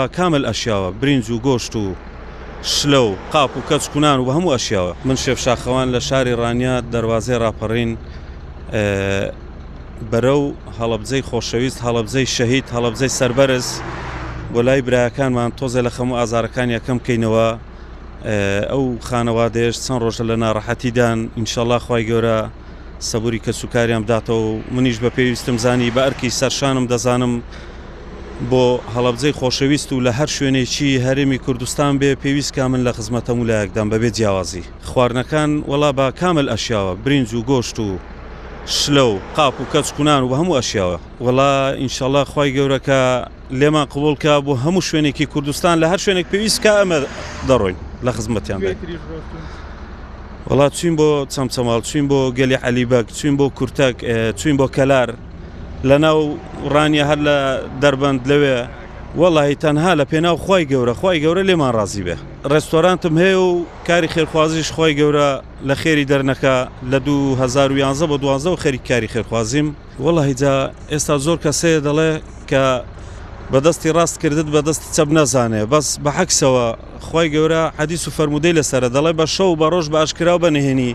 کامل ئەشیاوە برنج و گۆشت و شلە و قاپ و کەچک و نان و بە هەموو ئەشیاوە. من شێف شاخەوان لە شاری ڕانیە دەروازەی ڕاپەڕین بەرەو هەڵەبجەی خۆشەویست هەڵەبجەی شەهید هەڵەبجەی سەربەرز بۆ لای برایەکانمان تۆزێ لە خەم و ئازارەکان یەکەم کەینەوە ئەو خانەوادەیەش چەند ڕۆژە لە ناڕەحەتیدان ئینشەڵا خوای گەورە سەبوری کەسوکاریان بداتەوە و منیش بە پێویستم زانی بە ئەرکی سەرشانم دەزانم بۆ هەڵەبجەی خۆشەویست و لە هەر شوێنێکی هەرێمی کوردستان بێ پێویست کا من لە خزمەت هەموو لایەکدام بەبێ جیاوازی. خواردنەکان وەڵا بە کامل ئەشیاوە برنج و گۆشت و شلە و قاپ و کەچک و نان و بە هەموو ئەشیاوە وەڵا ئینشەڵا خوای گەورە کە لێمان قبوڵ کا بۆ هەموو شوێنێکی کوردستان لە هەر شوێنێک پێویست کا ئەمە دەڕۆین لە خزمەتیان بین. وەڵا چوین بۆ چەمچەماڵ چوین بۆ گەلی عەلی بەگ چوین بۆ کورتەک چوین بۆ کەلار لە ناو ڕانیە هەر لە دەربەند لەوێ وەڵی تەنها لە پێناو خوای گەورە خوای گەورە لێمان ڕازی بێ ڕێستۆرانتم هەیە و کاری خێرخوازیش خوای گەورە لە خێری دەرنەکا لە 2011 بۆ 12 و خەریک کاری خێرخوازیم وەڵاهی جا ئێستا زۆر کەس هەیە دەڵێ کە بە دەستی ڕاست کردت بە دەستی چەپ نەزانێ بەس بە عەکسەوە خوای گەورە حەدیس و فەرموودەی لەسەرە دەڵێ بە شەو بە ڕۆژ بە ئاشکرا و بە نهێنی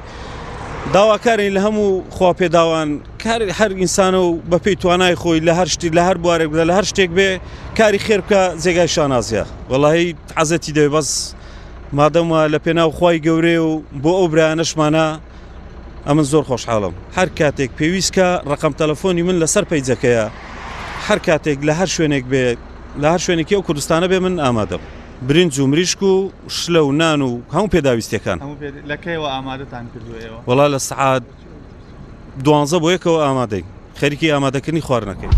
داواکارین لە هەموو خوا پێداوان کار هەر ئینسانە و بە پێی توانای خۆی لە هەر شتی لە هەر بوارێک بدا لە هەر شتێک بێ کاری خێر بکە جێگای شانازیە وەڵاهی عەزەتی دەوێ بەس مادەم وا لە پێناو خوای گەورەیە و بۆ ئەو برایانەشمانە ئەمن زۆر خۆشحاڵم هەر کاتێک پێویست کە ڕقم تەلەفۆنی من لەسەر پەیجەکەیە هەر کاتێک لە هەر شوێنێک بێ لە هەر شوێنێکی ئەو کوردستانە بێ من ئامادەم برنج و مریشک و شلە و نان و هەموو پێداویستیەکان. لە کەیەوە ئامادەتان کردووە ئێوە؟ وەڵا لە سەعات دوانزە بۆ یەکەوە ئامادەین خەریکی ئامادەکردنی خواردنەکەین.